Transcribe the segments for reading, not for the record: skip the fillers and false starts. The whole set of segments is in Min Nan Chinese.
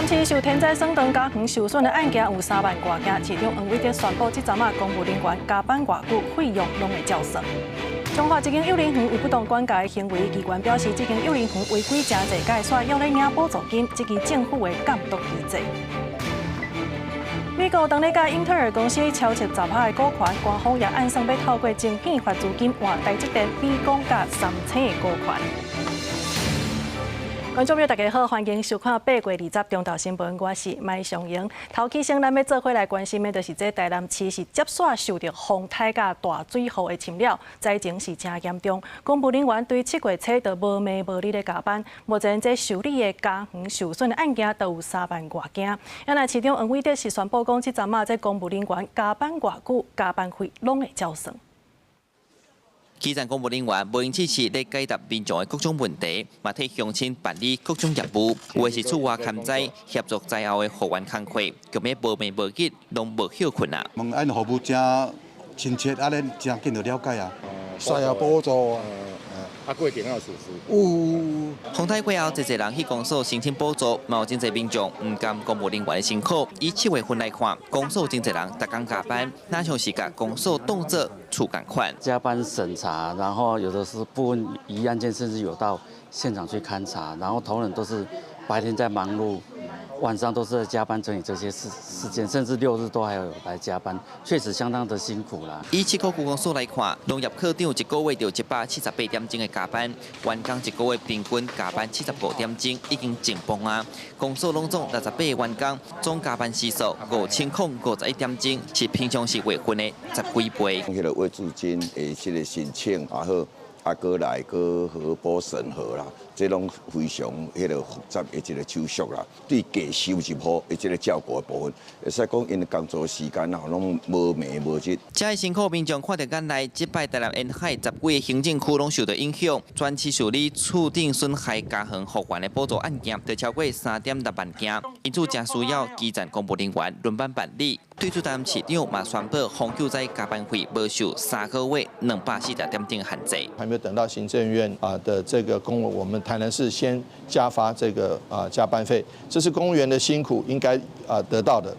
南市受天災損斷家園受損的案件有3萬外件，市長黃偉哲宣布，這陣仔公務人員加班偌久，費用攏會照算。彰化一間幼兒園有不當管教的行為，機關表示這間幼兒園違規誠濟，改煞猶咧領補助金，這支政府的監督機制。美國當咧佮英特爾公司超出10%的股權，官方也暗算欲透過晶片發資金換台積電美光佮三星的股權。觀眾朋友，大家好，歡迎收看8月20中晝新聞，我是麥尚瑩。頭起先，咱欲做伙來關心的，就是這台南市是接紲受著風颱佮大水雨的侵擾，災情是誠嚴重。公務人員對7月初就無暝無日咧加班，目前這受理的家園受損的案件都有3萬外件。啊，那市長黃偉哲是宣布講，這陣仔這公務人員加班偌久，加班費攏會照算。基層公務人員無閒只是咧解答民眾的各種問題，嘛替鄉親辦理各種業務。有的是厝外勘災，協助災後的復原工課，強欲無暝無日，攏無歇睏啊。問按服務誠親切，按呢誠緊就了解啊，需要補助啊。啊，過程有事實。有。風颱過後，濟濟人去公所申請補助，嘛有真濟民眾毋甘公務人員的辛苦。以7月份來看，公所真濟人逐工加班，若像是共公所當作厝仝款。加班審查，然後有的是部分疑案件，甚至有到現場去勘查，然後同仁都是白天在忙碌，晚上都是在加班整理這些事件，甚至六日都還有來加班，確實相當的辛苦啦。以七股區公所來看，農業科長一個月就178點鐘的加班，員工一個月平均加班75點鐘，已經緊繃啊。公所攏總68個員工，總加班時數5051點鐘，是平常時月份的十幾倍。彼個慰助金的這個申請也好，啊，閣來閣核撥審核啦，這攏非常彼個複雜的一個手續啦。對低收入戶的這個照顧的部分，會使講𪜶的工作時間啊，攏無暝無日。這辛苦民眾看佇眼內，這擺台南沿海十幾个行政區攏受著影響，全市受理厝頂損害家園復原的補助案件，就超過3.6萬件，因此誠需要基層公務人員輪班辦理。對此，台南市長嘛宣布，防救災加班費無受3個月240點鐘限制。還沒有等到行政院啊的這個公文，我們台南市先加發這個啊加班費，這是公務員的辛苦應該啊得到的。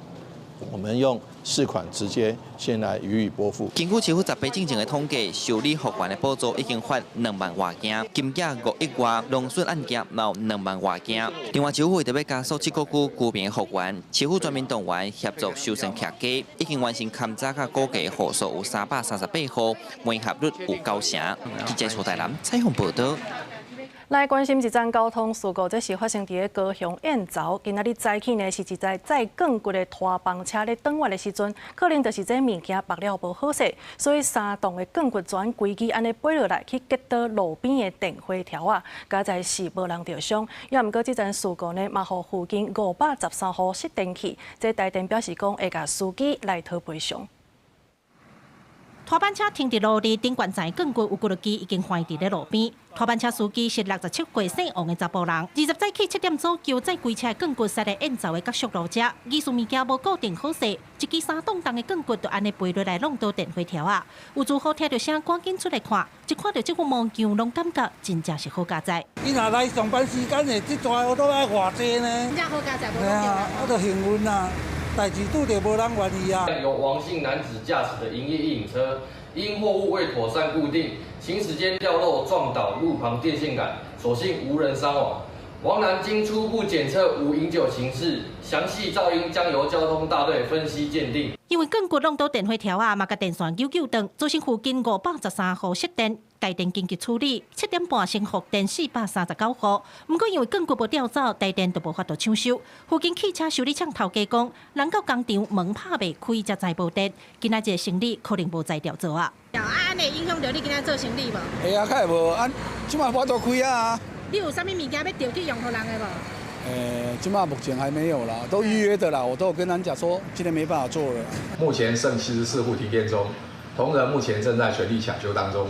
我們用市款直接先來予以撥付。根據市府10月進前的統計，受理復原的補助已經發2萬外件，金額5億外，農損案件有2萬外件。另外，市府為著欲加速七股區居民復原，市府全民動員協助修繕徛家，已經完成勘查佮估計戶數有338戶，媒合率有9成。記者徐台南採訪報導。來關心一樁交通事故，這是發生佇咧高雄燕巢。今仔日早起呢，是一台載鋼骨的拖房車咧轉彎的時陣，可能就是這物件縛了無好勢，所以三棟的鋼骨全規支按呢飛落來，去擊倒路邊的電火柱仔，佳哉是無人著傷。也毋過這樁事故呢，嘛予附近513戶失電去。這台電表示講會共司機來討賠償。拖板車停佇路裡，頂懸層鋼骨有幾落支已經橫佇咧路邊。拖板車司機是67歲姓王的查埔人，20早起7點左右載規車鋼骨駛來燕巢的角宿路遮，疑似物件無固定好勢，一支三擋重的鋼骨就按呢飛落來挵著電火柱仔。有住戶聽著聲趕緊出來看，一看著這副模樣，攏感覺真正是好佳哉。伊若來上班時間的，這大雨都愛偌濟呢。真正好佳哉，無啊，啊，就幸運啊。代誌拄著無人願意啊。由王姓男子駕駛的營業一引車，因貨物未妥善固定，行駛間掉落撞倒路旁電線桿，所幸無人傷亡。王男經初步檢測無飲酒情事，詳細肇因將由交通大隊分析鑑定。因為鋼骨挵著電火柱仔，嘛共電線扭扭斷，造成附近513戶失電。台電緊急處理，7點半先復電439戶。毋過因為鋼骨無吊走，台電就無法度搶修。附近汽車修理廠頭家講，人到工廠門拍袂開，才知無電。今仔日生理可能無才調做啊。啊，按呢會影響著你今仔做生理無？會啊，較會無啊，這馬無法度開啊。你有啥物物件欲調去用予人的無？這馬目前還沒有啦，都預約的啦，我都有跟人講說，今天沒辦法做了。目前剩74戶停電中，同仁目前正在全力搶修當中。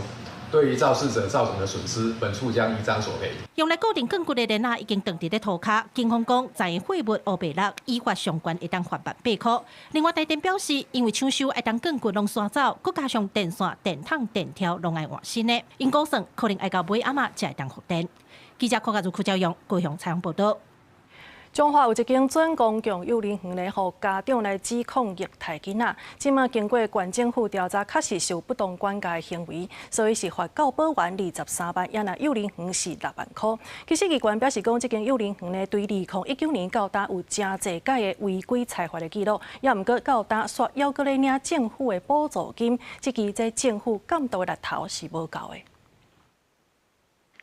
對於肇事者造成的損失，本處將依章索賠。用來固定鋼骨的鏈仔已經斷佇咧塗跤，警方講載貨物烏白落，依法相關會當罰1萬8箍。另外台電表示，因為搶修愛將鋼骨攏徙走，閣加上電線、電筒、電條攏愛換新的，𪜶估算可能愛到尾暗仔才會當復電。記者柯家如、柯昭勇高雄採訪報導。彰化有一間準公共幼兒園咧，予家長來指控虐待囡仔。這馬經過縣政府調查，確實是有不當管教的行為，所以是罰教保員23萬，也若幼兒園是6萬箍。其實機關表示講，這間幼兒園咧，對2019年到今有誠濟屆的違規裁罰的記錄，也毋過到今煞猶閣咧領政府的補助金，這支這政府監督的力頭是無夠的。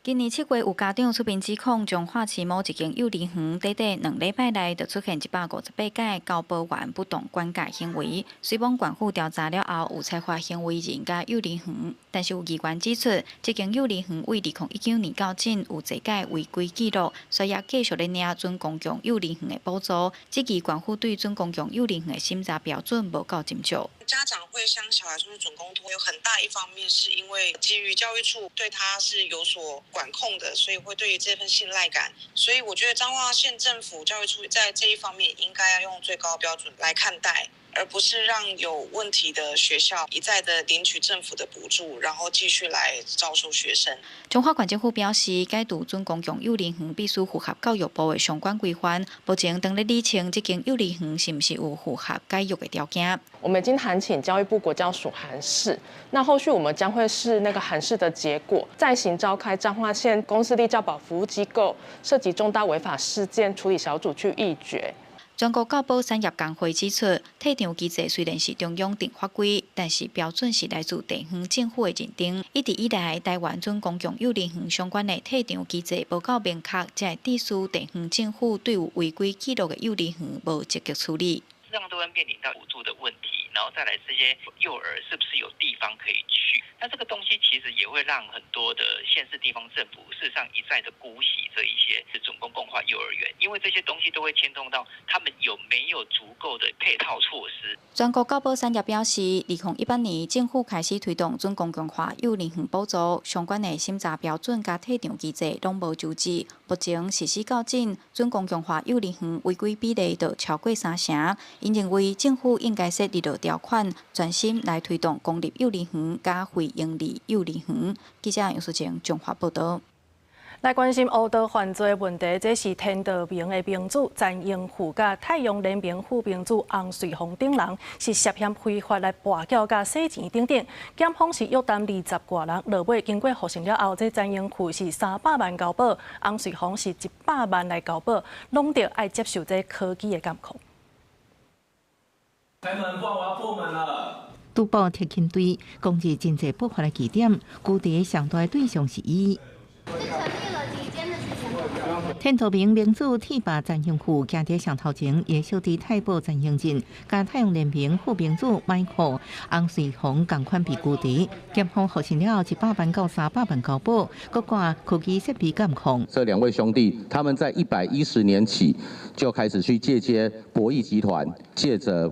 今年7月，有家長出面指控，彰化市某一間幼兒園，短短2禮拜內就出現158屆教保員不當管教行為。雖罔縣府調查了後，有裁罰行為人佮幼兒園，但是有議員指出，這間幼兒園對2019年到今有濟屆違規記錄，所以也繼續咧領準公共幼兒園的補助。這支縣府對準公共幼兒園的審查標準無夠斟酌。家長會將小孩送去準公托，有很大一方面是因為基於教育處對他是有所管控的，所以會對於這份信賴感。所以我覺得彰化縣政府教育處在這一方面應該要用最高標準來看待，而不是讓有問題的學校一再的領取政府的補助，然後繼續來招收學生。彰化縣政府表示，解除準公共幼兒園必須符合教育部的相關規範。目前正咧理清這間幼兒園是毋是有符合解約的條件。我們已經函請教育部國教署函釋，那後續我們將會視那個函釋的結果，再行召開彰化縣公私立教保服務機構涉及重大違法事件處理小組去議決。全國教保產業工會指出，退場機制雖然是中央定法規，但是標準是來自地方政府的認定。一直以來，台灣準公共幼兒園相關的退場機制無夠明確，才會致使地方政府對有違規記錄的幼兒園無積極處理。事實上都會面臨到補助的問題，然後再來這些幼兒是不是有地方可以去？那這個東西其實也會讓很多的縣市地方政府事實上一再的姑息這一些是準公共化幼兒園，因為這些東西都會牽動到他們有沒有足夠的配套措施。全國教保產業表示，2018年政府開始推動準公共化幼兒園補助，相關的審查標準佮退場機制攏無周知。目前實施到今，準公共化幼兒園違規比例就超過三成。𪜶認為政府應該設立條款，專心來推動公立幼兒園佮非營利幼兒園。記者楊淑晴綜合報道。來關心烏道犯罪問題，這是天道盟的盟主詹英富佮太陽聯盟副盟主洪瑞峰等人，是涉嫌非法來跋筊佮洗錢等等。檢方是約談20外人，落尾經過複審了後，這詹英富是300萬交保，洪瑞峰是100萬來交保，攏著愛接受這科技的監控。開門，不然我要破門了。賭博特勤隊攻擊經濟不法的據點，具體上大對象是伊。天道盟盟主鐵霸詹英富行佇上頭前，伊小弟太保詹英進，佮太陽聯盟副盟主麥克洪瑞峰仝款被拘提，檢方複審了100萬到300萬交保，閣掛科技設備監控。這兩位兄弟，他們在110年起就開始去借接博弈集團，借著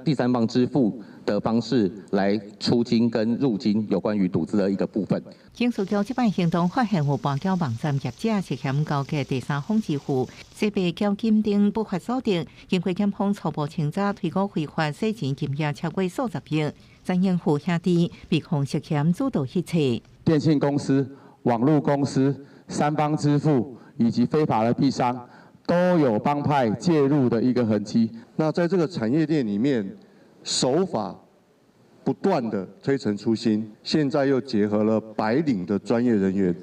第三方支付的方式來出金跟入金，有關於賭資的一個部分。警司局這擺行動發現有跋筊網站業者涉嫌勾結第三方支付、洗白繳金等不法所得，經過檢方初步清查，推估非法洗錢金額超過數十億。詹英富兄弟被控涉嫌主導一切。電信公司、網路公司、三方支付以及非法的幣商，都有幫派介入的一個痕跡。那在這個產業鏈裡面，手法不斷的推陳出新，現在又結合了白領的專業人員，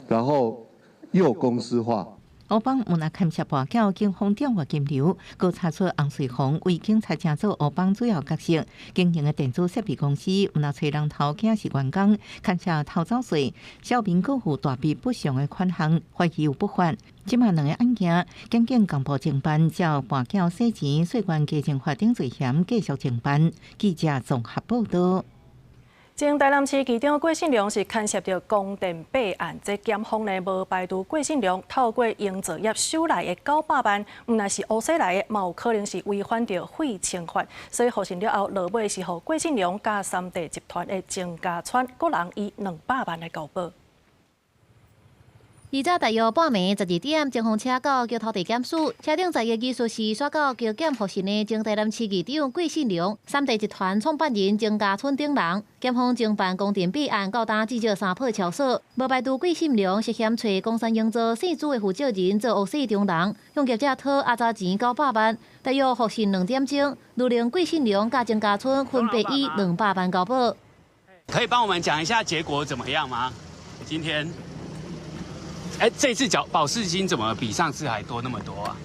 然後又公司化。烏幫毋但牽涉跋筊，警方調閱金流，閣查出洪瑞峰為警察成做烏幫主要角色，經營的電子設備公司，毋但揣人頭驚是員工，牽涉偷走稅，小民閣有大筆不詳的款項，懷疑有不法。這馬兩个案件，檢警共部偵辦，照跋筊洗錢、稅關稽徵法等罪嫌繼續偵辦。記者綜合報道。前台南市市長郭信良是牽涉著光電弊案，這檢方呢無排除郭信良透過營造業收來的900萬，毋但是烏洗來的，嘛有可能是違反著廢清法，所以複審了後，落尾是予郭信良佮三地集團的鄭家川各人以200萬來交保。二早大约半暝12点，前锋车到桥头地检署，车顶载的技术是煞到桥检获刑的前台南市议长桂信良、三地集团创办人曾家春等人。检方侦办工程弊案，到今至少三破超数，无排除桂信良涉嫌揣工山营造姓朱的负责人做乌姓中人，向业者讨阿杂钱900万，大约获刑2点钟，如令桂信良佮曾家春分别以200万交保。可以帮我们讲一下结果怎么样吗？今天？哎，这次缴保释金怎么比上次还多那么多啊？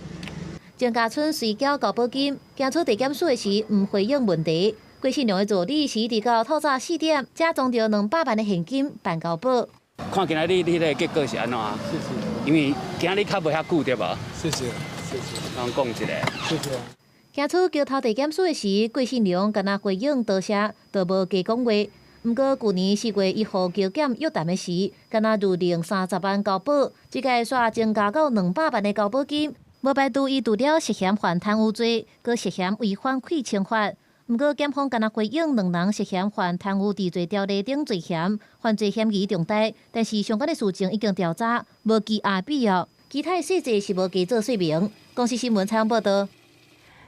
曾家春随缴交保金，行出地检署的时，毋回应问题。郭信良的助理是直到透早4点，才装著200万的现金办交保。看今仔日你的结果是按怎？谢谢。因为今仔日较无遐久对无？谢谢，谢谢。拢讲一下。谢谢。行出桥头地检署的时，郭信良干焦回应多谢，就无加讲话。毋过，旧年4月1号桥检约谈的时，干焦预领30万交保，这届煞增加到200万的交保金。无排除伊除了涉嫌犯贪污罪，阁涉嫌违反气清法。毋过，检方干焦回应两人涉嫌犯贪污治罪条例等罪嫌，犯罪嫌疑重大，但是相关的事情已经调查，无羁押必要。其他的细节是无加做说明。公视新闻采访报道。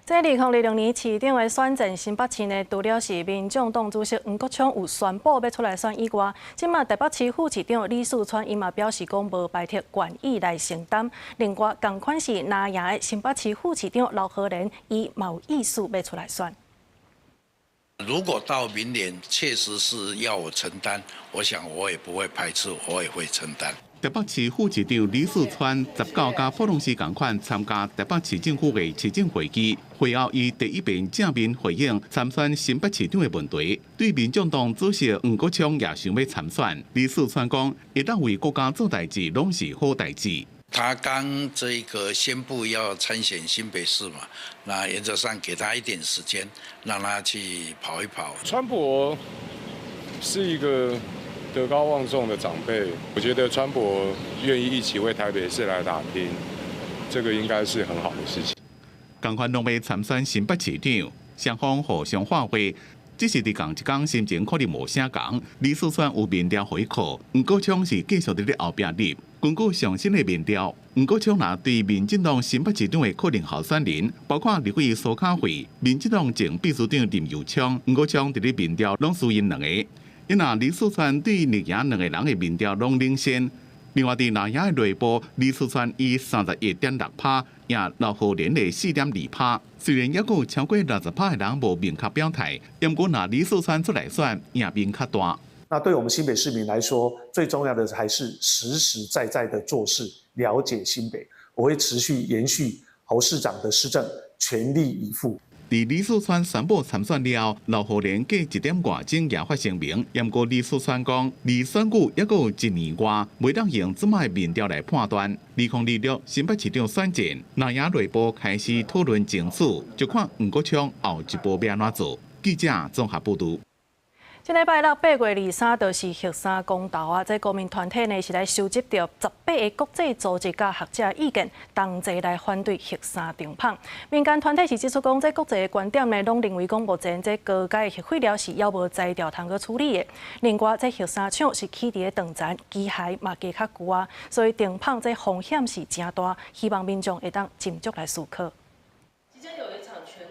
这2026年市长的选战，新北市呢，除了是民众党主席黄国昌有宣布欲出来选以外，这马台北市副市长李四川伊嘛表示讲无排斥愿意来承担。另外，仝款是蓝营的新北市副市长刘和莲，伊嘛有意思欲出来选。如果到明年确实是要我承担，我想我也不会排斥，我也会承担。台北市副市长李四川19佮傅隆时仝款参加台北市政府的市政会议，会后伊第一遍正面回应参选新北市长的问题。对民众党主席黄国昌也想欲参选，李四川讲，会当为国家做代志，拢是好代志。他刚这个宣布要参选新北市嘛，那原则上给他一点时间，让他去跑一跑。川博是一个德高望重的长辈，我觉得川博愿意一起为台北市来打拼，这个应该是很好的事情。仝款拢欲参选新北市长，双方互相喊话，只是伫仝一工心情可能无啥仝。李四川有民调回扣，黄国昌是继续伫咧后壁入。根据上新的民调，黄国昌若对民进党新北市长的可能候选人，包括立委苏卡慧、民进党前秘书长林右昌、黄国昌伫咧民调拢输𪜶两个。因若李四川对绿营两个人的民调拢领先，另外伫蓝营的内部，李四川以31.6%赢刘和莲的4.2%。虽然犹阁有超过60%的人无明确表态，毋过若李四川出来选，赢面较大。那对我们新北市民来说，最重要的还是实实在在的做事，了解新北。我会持续延续侯市长的施政，全力以赴。伫李四川宣布参选了后，刘和莲隔一点外钟也发声明。毋过李四川讲，离选举犹阁有一年外，袂当用这摆民调来判断。2026新北市长选战，蓝营内部开始讨论争取，就看黄国昌后一步欲按怎做。记者综合报道。这礼拜六8月23，就是核三公投啊！这公民团体呢是来收集著18个国际组织佮学者意见，同齐来反对核三停麭。民间团体是指出讲，这国际的观点呢，拢认为讲目前这高阶核废料是犹无材料通去处理的。另外，这核三厂是起伫咧长田，机械嘛加较旧啊，所以停麭这风险是诚大，希望民众会当斟酌来思考。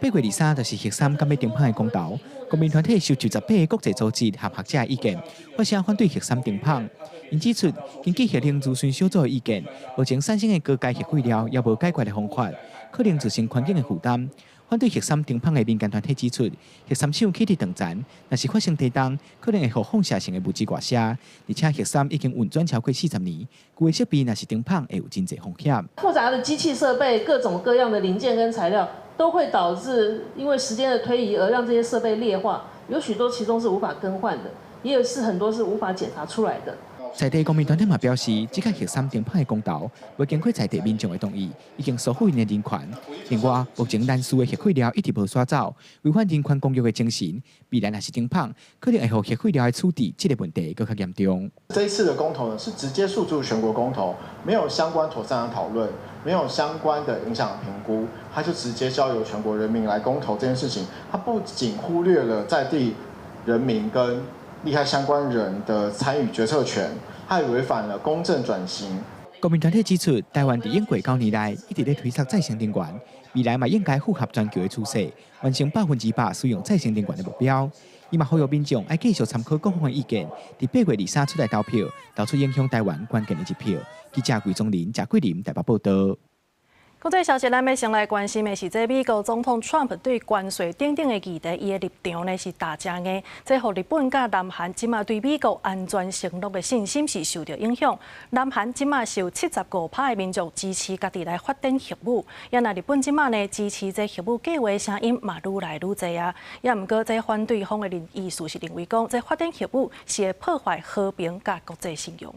8月23就是核三敢欲停麭的公投，公民团体收集18个国际组织和学者的意见，发声反对核三停麭。𪜶指出，根据核能咨询小组的意见，目前产生的高阶核废料犹无解决的方法，可能造成环境的负担。反对核三停麭的民间团体指出，核三厂起伫长田，若是发生地动，可能会予放射性的物质外射。而且核三已经运转超过40年，旧的设备若是停麭，会有真济风险。复杂的机器设备、各种各样的零件跟材料，都会导致因为时间的推移而让这些设备劣化，有许多其中是无法更换的，也有是很多是无法检查出来的。在地公民团体嘛表示，这个核三停麭的公投，无经过在地民众的同意，已经疏忽𪜶的人权。另外，目前难处的核废料一直无徙走，违反人权公约的精神，未来若是停麭，可能会予核废料的处置这个问题阁较严重。这一次的公投呢，是直接诉诸全国公投，没有相关妥善的讨论，没有相关的影响评估，他就直接交由全国人民来公投这件事情，他不仅忽略了在地人民跟利害相关人的参与决策权，他也违反了公正转型。公民團體指出，台灣佇經過9年來一直咧推捒再生能源，未來嘛應該符合全球的趨勢，完成100%使用再生能源的目標。伊嘛呼籲民眾愛繼續參考各方的意見，佇8月23出來投票，投出影響台灣關鍵的一票。記者魏宗林、賈桂林台北報道。國際消息，咱欲先來關心的是，這美國總統川普對關稅等等的議題，伊的立場呢是打誠硬，這予日本佮南韓這馬對美國安全承諾的信心是受著影響。南韓這馬受75%的民眾支持家己來發展核武，也若日本這馬呢支持這核武計劃聲音嘛愈來愈濟啊。也毋過這反對方的意思是認為講，這發展核武是會破壞和平佮國際信用。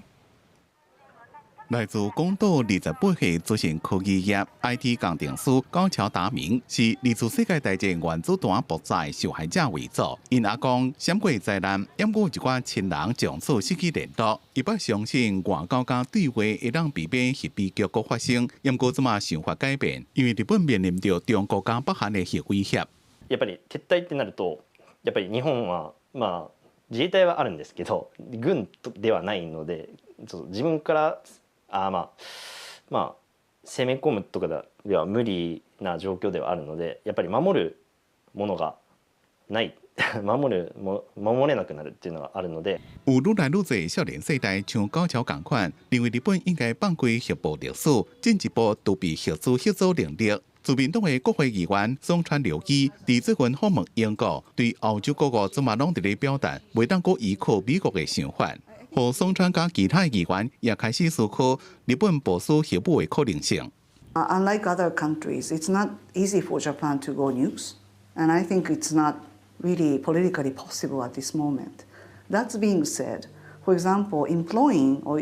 來自廣島28歲資深科技業 IT 工程師高橋達明，是二次世界大戰原子彈爆炸受害者遺族。𪜶阿公閃過災難，猶閣有一寡親人從此失去聯絡。伊捌相信外交佮對話會當避免核悲劇閣發生，猶閣這馬想法改變，因為日本面臨著中國佮北韓的核威脅。やっぱり撤退ってなると、やっぱり日本はまあ自衛隊はあるんですけど、軍ではないので、自分からまあ攻め込むとかでは無理な状況ではあるので、やっぱり守るものがない守るも守れなくなるっていうのがあるので。有愈來愈濟少年世代像高橋仝款，認為日本應該放開核武歷史，進一步儲備核子核組能力。自民黨的國會議員松川良一佇最近訪問英國，對歐洲各國這馬攏佇咧表達，袂當閣依靠美國的想法。予松川佮其他議員也開始思考日本部署核武的可能性。 Unlike other countries, it's not easy for Japan to go nukes, and I think it's not really politically possible at this moment. That being said, for example, employing or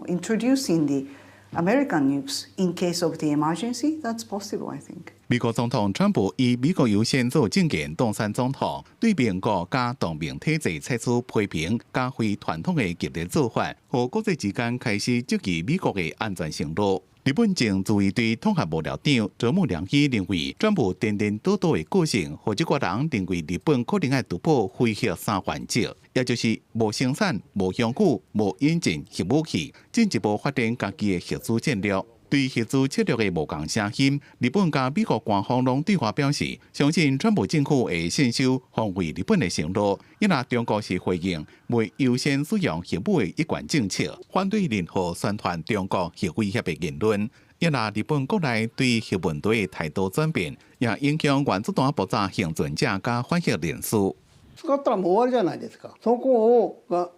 introducing the American nukes in case of the emergency, that's possible, I think. 美國總統川普以美國優先做政見當選總統，對盟國佮同盟體制採取批評佮非傳統的激烈做法，予國際之間開始質疑美國的安全承諾。日本前自衛隊統合幕僚長澤木良一認為，川普顛顛倒倒的個性，予這寡人認為日本可能愛突破非核三原則，也就是無生產、無擁有、無引進核武器，進一步發展家己的核子戰略。對核子策略的無仝聲音，日本佮美國官方攏對外表示，相信川普政府會信守防衛日本的承諾。因為中國是回應袂優先使用核武的一貫政策，反對任何宣傳中國核威脅的言論。因為日本國內對核問題的態度轉變，也影響原子彈爆炸倖存者佮反核人士。使ったらもう終わりじゃないですか。そこが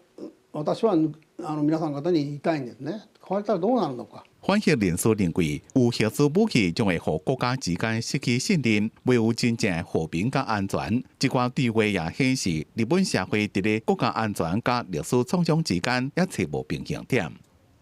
私は皆さん方に言いたいんですね。変わったらどうなるのか。反核人士認為，有核子武器將會予國家之間失去信任，袂有真正的和平佮安全。這寡對話也顯示，日本社會佇咧國家安全佮歷史創傷之間也揣無平衡點。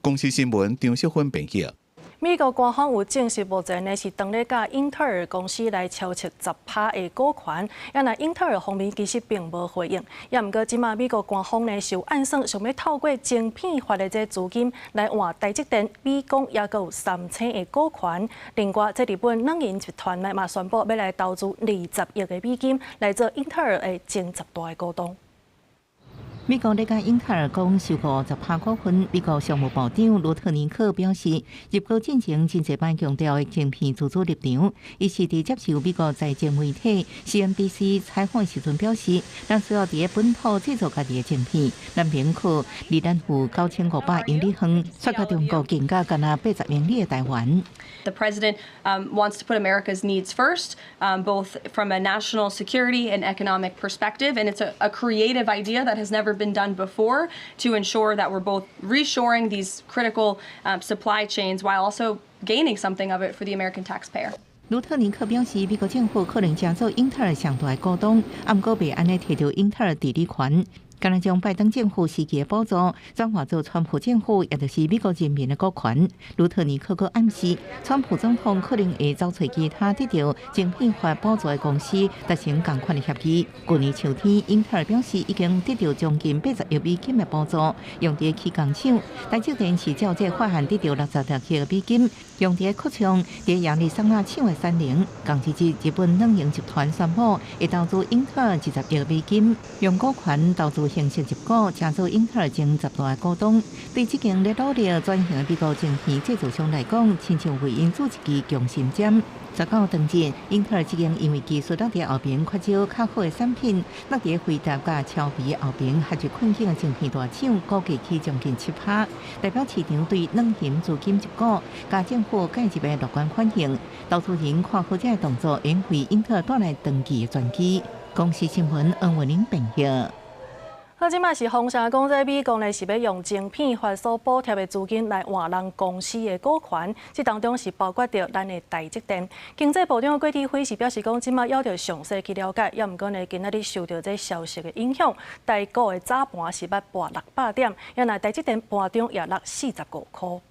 公視新聞張淑芬編譯。美國官方有證實，目前呢是當咧佮英特爾公司來抽取10%的股權。也若英特爾方面其實並無回應。也毋過，這馬美國官方呢是有暗算，想欲透過晶片法的這資金來換台積電、美光，猶閣有三星的股權。另外，這日本軟銀集團呢嘛宣布欲來投資20億的美金來做英特爾的前10大的股東。美國咧共英特爾講收購10%股份。美國商務部長盧特尼克表示，入國進前真濟擺強調的晶片自主立場。伊是佇接受美國財經媒體 CNBC 採訪時陣表示，咱需要佇本土製造家己的晶片，咱免靠離咱有9500英里遠，卻佮中國間隔干焦80英里的台灣。 The president wants to put America's needs first, both from a national security and economic perspective, and it's a creative idea that has never been done before to ensure that we're both reshoring these critical supply chains while also gaining something of it for the American taxpayer. 盧特尼克表示，美國政府可能成做英特爾上大的股東，毋過袂按呢提著英特爾治理權。敢若將拜登政府時期的補助轉化做川普政府，也就是美國人民的股權。盧特尼克閣暗示，川普總統可能會走揣其他得著晶片法補助的公司達成仝款的協議。去年秋天，英特爾表示已經得著將近80億美金的補助，用佇起工廠。台積電是照這個法案得著66億美金，用佇擴充佇亞利桑那廠的產能。仝一日，日本軟銀集團宣布會投資英特爾20億美金，用股權投資。形式入股，成做英特爾前10大股東。對這間咧努力轉型的美國晶片製造商來講，親像為𪜶注一支強心針。19當日，英特爾這間因為技術落佇後邊缺少較好的產品，落佇輝達佮超微後邊陷入困境的晶片大廠，股價起將近7%，代表市場對軟銀資金入股、佮政府介入的樂觀反應。投資人看好這个動作，會為英特爾帶來長期的轉機。公視新聞黃文玲編譯。好，這擺是風聲講，這美國呢是欲用晶片法所補貼的資金來換人公司的股權，這當中是包括著咱的台積電。經濟部長郭台輝是表示講，這擺猶著詳細去了解，猶毋過呢，今仔日受著這消息的影響，台股的早盤是捌跋600點，猶若台積電盤中也落45箍。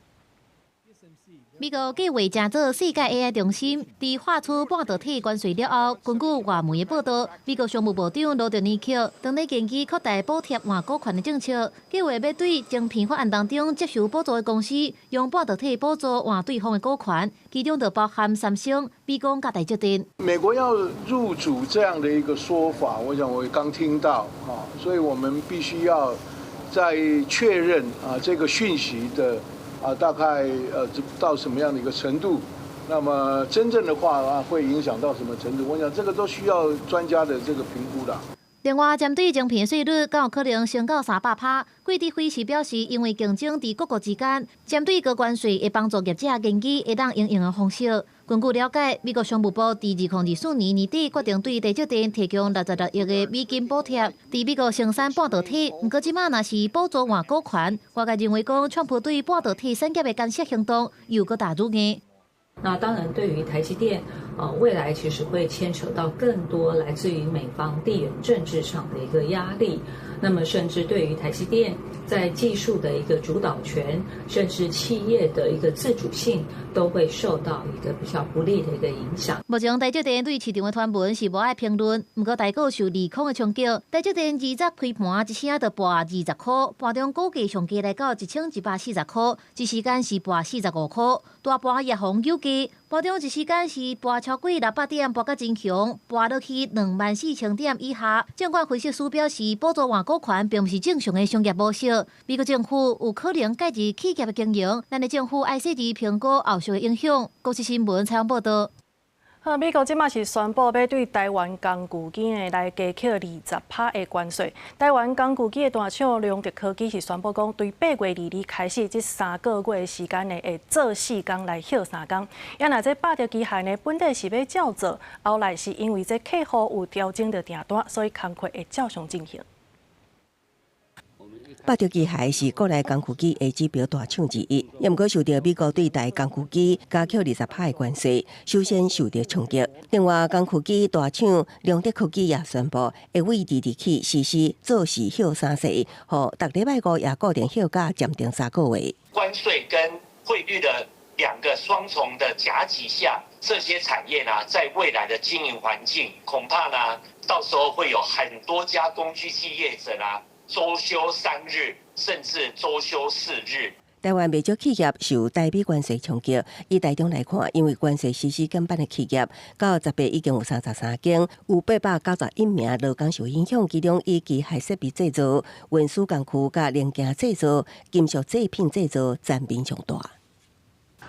美國計劃成做世界 AI 中心，佇劃出半導體關稅了後，根據外媒的報道，美國商務部長羅德尼克當咧研究擴大補貼換股權的政策，計劃欲對晶片法案當中接受補助的公司，用半導體補助換對方的股權，其中就包含三星、美光佮台積電。美國要入主這樣的一個說法，我想我剛聽到啊，所以我們必須要再確認啊這個訊息的。啊，大概到什麼樣的一個程度？那麼真正的話啊，會影響到什麼程度？我想這個都需要專家的這個評估的。另外，針對晶片稅率，敢有可能升到300%？郭台輝是表示，因為競爭佇各國之間，針對高關稅會幫助業者研究會當應用的方式。根據了解，美國商務部佇2024年年底決定對台積電提供66億的美金補貼，佇美國生產半導體。毋過這擺若是補助換股權，外界認為講，川普對半導體產業的干涉行動又閣大愈硬。那當然，對於台積電，未來其實會牽扯到更多來自於美方地緣政治上的一個壓力。那麼，甚至對於台積電在技術的一個主導權，甚至企業的一個自主性，都會受到一個比較不利的一個影響。目前台積電對市場的傳聞是無愛評論，毋過台股受利空的衝擊，台積電20開盤一聲就跋20箍，盤中股價上低來到1140箍，一時間是跋45箍，大盤也予扭計，盤中一時間是跋超過600點，跋甲真強，跋落去24,000點以下。證券分析師表示，補助換股權並毋是正常的商業模式，美國政府有可能介入企業的經營，咱的政府愛細緻評估後續的影響。公視新聞採訪報道。好，美國這擺是宣布欲對台灣工具機呢來加課20%的關稅。台灣工具機的大廠良德科技是宣布講，對8月22開始這3個月的時間呢，會做4工來歇3工。猶若這百德機械呢，本底是欲照做，後來是因為這客戶有調整著訂單，所以工課會照常進行。百德機械是國內工具機的指標大廠之一，猶毋過受著美國對台工具機加課20%的關稅，首先受著衝擊。另外，工具機大廠良德科技也宣布，會對22起實施做四歇三時，予逐禮拜五也固定歇假暫停3個月。關稅跟匯率的兩個雙重的夾擊下，這些產業呢，在未來的經營環境，恐怕呢，到時候會有很多家工具機業者呢。週休3日，甚至週休4日。台灣袂少企業受台美關稅衝擊，以台中來看，因為關稅實施減半的企業，到10月已經有33間，有891名勞工受影響，其中以機械設備製造、運輸工具佮零件製造、金屬製品製造佔比上大。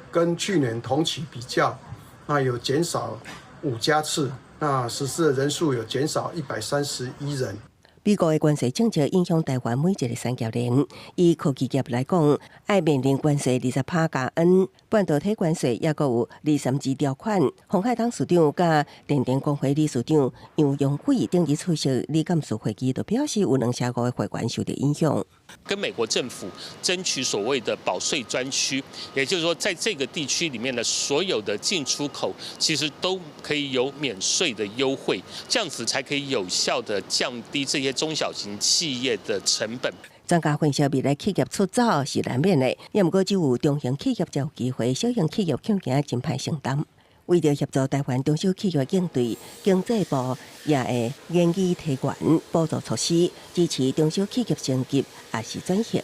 跟去年同期比較，那有減少5家次，那實施的人數有減少131人。美國的關稅政策影響台灣每一个產業鏈。以科技業來講，愛面臨關稅20%加 N，半導體關稅猶閣有232條款。鴻海董事長佮電電公會理事長楊永偉頂日出席理監事會議，就表示有25%的會員受著影響。跟美國政府爭取所謂的保稅專區，也就是說，在這個地區裡面的所有的進出口，其實都可以有免稅的優惠，這樣子才可以有效的降低這些中小型企業的成本。專家分析，未來企業出走是難免的，猶毋過只有中型企業才有機會，小型企業恐驚真歹承擔。為著協助台灣中小企業應對，經濟部也會研議提懸補助措施，支持中小企業升級，抑是轉型，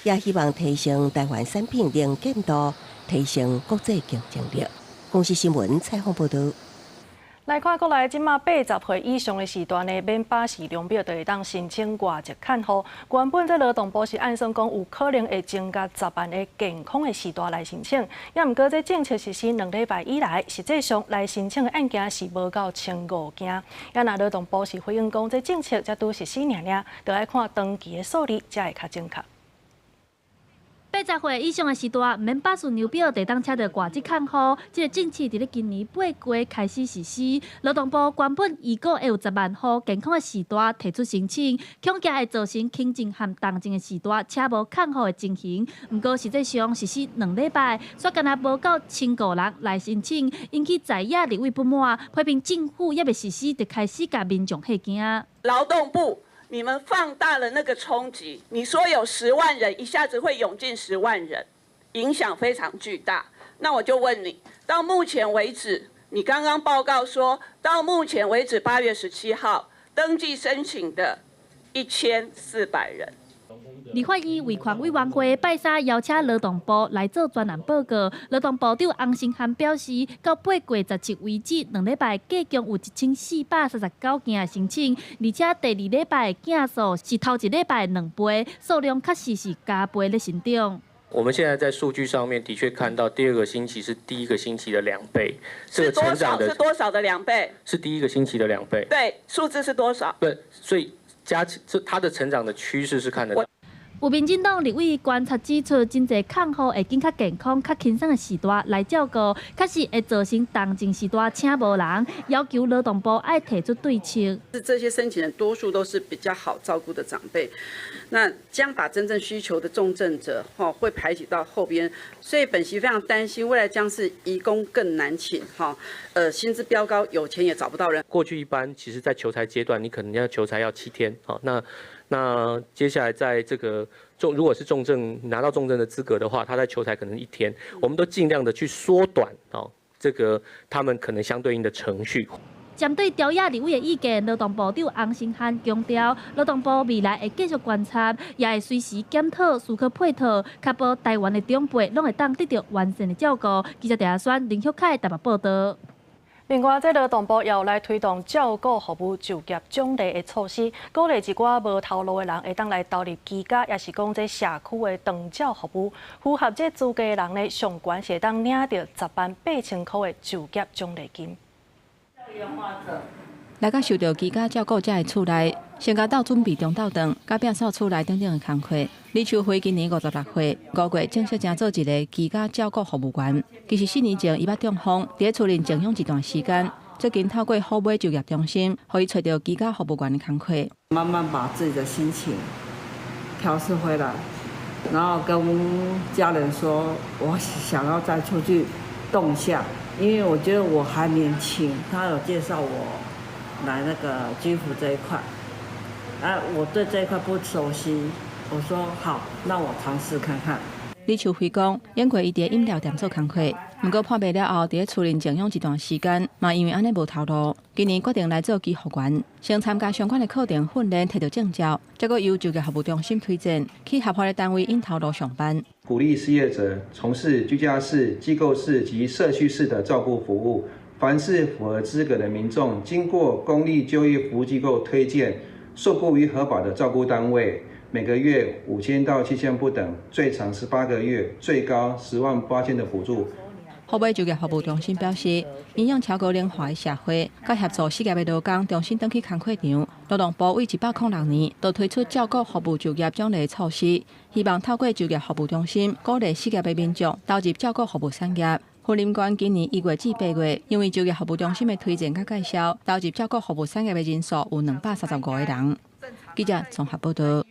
也希望提升台灣產品能見度，提升國際競爭力。公視新聞採訪報導。來看國內，這馬80歲以上的時段呢，免巴士量表就會當申請外籍看護。原本這勞動部是按算講有可能會增加10萬个健康的序大來申請，也毋過這政策實施2禮拜以來，實際上來申請的案件是無到1500件。也若勞動部是回應講，這政策才拄實施爾爾，著愛看長期的數字才會較準確。80歲以上的序大，免巴士量表，就當請著外籍看護。這个政策佇咧今年8月開始實施。勞動部原本預估會有10萬戶健康的序大提出申請，恐驚會造成輕症和重症的序大請無看護的情形。毋過實際上實施2禮拜，煞干焦無夠1500人來申請，引起在野立委不滿，批評政府猶未實施就開始共民眾嚇驚。勞動部，你們放大了那個衝擊，你說有十萬人，一下子會湧進十萬人，影響非常巨大。那我就問你，到目前為止，你剛剛報告說到目前為止8月17號登記申請的1400人。立法院維權委員會拜三邀請勞動部來做專案報告。勞動部長洪申翰表示，到8月17為止，2禮拜計共有1439件的申請，而且第二禮拜的件數是頭一禮拜2倍，數量確實是加倍咧成長。我們現在在數據上面的確看到第二個星期是第一個星期的2倍，這個成長的是多少的2倍？是第一個星期的兩倍。對，數字是多少？對，所以加這它的成長的趨勢是看得到。有民進黨立委觀察指出，真濟看護會揀較健康、較輕鬆的序大來照顧，確實會造成重症序大請無人，要求勞動部愛提出對策。是這些申請人多數都是比較好照顧的長輩，那將把真正需求的重症者，吼會排擠到後邊，所以本席非常擔心未來將是移工更難請，哈，薪資飆高，有錢也找不到人。過去一般其實，在求才階段，你可能要求才要7天，好，那接下來在這個重，如果是重症拿到重症的資格的話，他在求才可能一天，我們都盡量的去縮短哦，這個他們可能相對應的程序。針對朝野立委的意見，勞動部長洪申翰強調，勞動部未來會繼續觀察，也會隨時檢討，思考配套，確保台灣的長輩攏會當得著完善的照顧。記者鄭阿宣、林旭凱台北報導。另外，這勞動部也有來推動照顧服務就業獎勵的措施，鼓勵一寡無頭路的人會當來投入居家，抑是講這社區的長照服務，符合這資格的人呢，上懸是會當領著10萬8千箍的就業獎勵金。來到受著居家照顧者的厝內，先共鬥準備中晝頓，佮摒掃厝內等等的工課。李秋輝今年56歲，5月正式成做一个居家照顧服務員。其實4年前，伊捌中風，佇咧厝裡靜養一段時間。最近透過好尾就業中心，予伊揣著居家服務員的工課。慢慢把自己的心情調適回來，然後跟家人說，我想要再出去動一下，因為我覺得我還年輕。他有介紹我來那個居服這一塊，啊，我對這一塊不熟悉，我說好，那我嘗試看看。李秋輝講，演過伊佇飲料店做工課，毋過破病了後，佇咧厝裡靜養一段時間，嘛因為按呢無頭路，今年決定來做居服員，先參加相關的課程訓練，摕著證照，再閣由就業服務中心推薦去合法的單位𪜶頭路上班。鼓勵失業者從事居家式、機構式及社區式的照顧服務。凡是符合資格的民眾，經過公立就業服務機構推薦，受僱於核保的照顧單位，每個月5000到7000不等，最長18個月，最高10萬8千的補助。好尾就業服務中心表示，因應超高齡化的社會，佮協助失業的勞工重新轉去工課場，勞動部對106年就推出照顧服務就業獎勵措施，希望透過就業服務中心鼓勵失業的民眾投入照顧服務產業。雲林縣今年1月至8月，因為就業服務中心的推薦佮介紹，投入照顧服務產業的人數有235個人。記者綜合報導。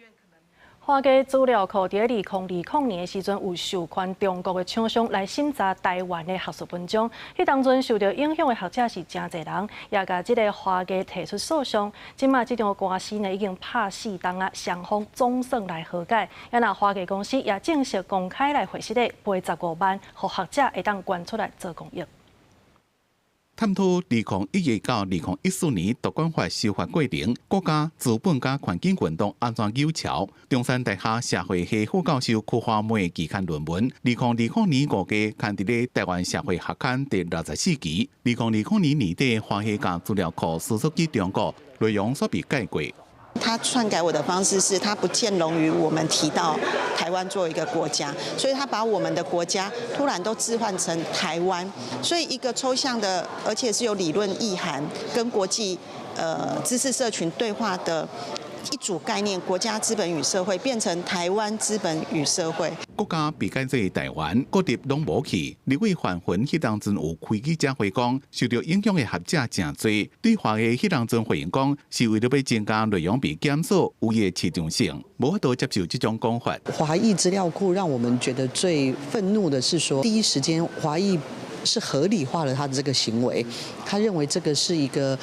華家資料庫佇2020年的時陣，有授權中國的廠商來審查台灣的學術文章。彼當陣受著影響的學者是誠濟人，也共這个華家提出訴訟。這馬這場官司呢已經拍4冬啊，雙方總算來和解。啊若華家公司也正式公開來回釋咧，賠15萬，予學者會當捐出來做公益。探討2011到2014年獨管法修法過程，國家資本佮環境運動按怎扭橋。中山大學社會系副教授柯華梅期刊論文，2020年5月刊佇咧台灣社會學刊第64期。2020年年底，華裔共資料庫輸出去中國，內容煞被改過。他篡改我的方式是，他不見容於我們提到台灣作為一個國家，所以他把我們的國家突然都置換成台灣，所以一個抽象的，而且是有理論意涵跟國際知識社群對話的一組概念，國家資本與社會變成台灣資本與社會。國家被改做台灣，國籍攏無去。立委范雲彼當陣有開記者會講，受著影響的學者誠濟。對華裔彼當陣回應講，是為了欲增加內容被檢索有伊的市場性，無法度接受這種講法。華裔資料庫讓我們覺得最憤怒的是說，第一時間華裔是合理化了他的這個行為，他認為這個是一個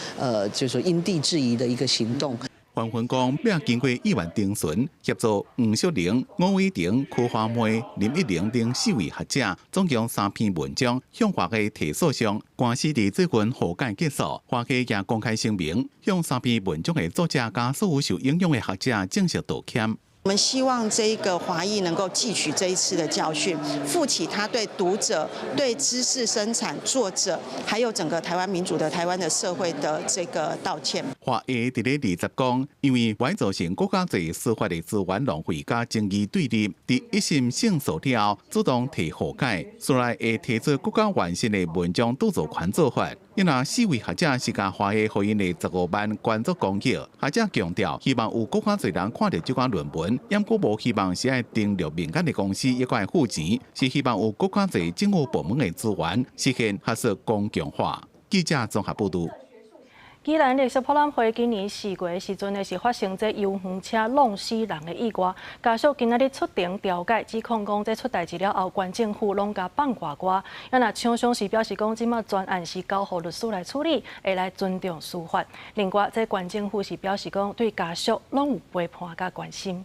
就是說因地制宜的一個行動。范雲講，欲經過議員徵詢，協助黃淑玲、吳偉婷、柯華梅、林一玲等四位學者，總共三篇文章向華藝提訴訟，官司佇最近和解結束。華藝也公開聲明，向三篇文章的作者佮所有受影響的學者正式道歉。我們希望這個華裔能夠汲取這一次的教訓，負起他對讀者、對知識生產作者，還有整個台灣民主的台灣的社會的這個道歉。華藝佇咧20講，因為會造成閣較濟司法的資源浪費佮爭議對立，佇一審勝訴了後，主動提和解，將來會提出閣較完善的文章著作權做法。因為四位學者是共華藝予𪜶的15萬捐作公益，學者強調希望有閣較濟人看著這款論文，毋過無希望是愛登錄民間的公司抑閣愛付錢，是希望有閣較濟政府部門的資源，實現學術公共化。記者綜合報導。宜蘭綠色博覽會今年4月的時陣呢，是發生這遊園車挵死人的意外。家屬今仔日出庭調解，指控講這出代誌了後，縣政府攏共放外外。啊，若廠商是表示講，這馬全案是交予律師來處理，會來尊重司法。另外，這縣政府是表示講，對家屬攏有陪伴佮關心。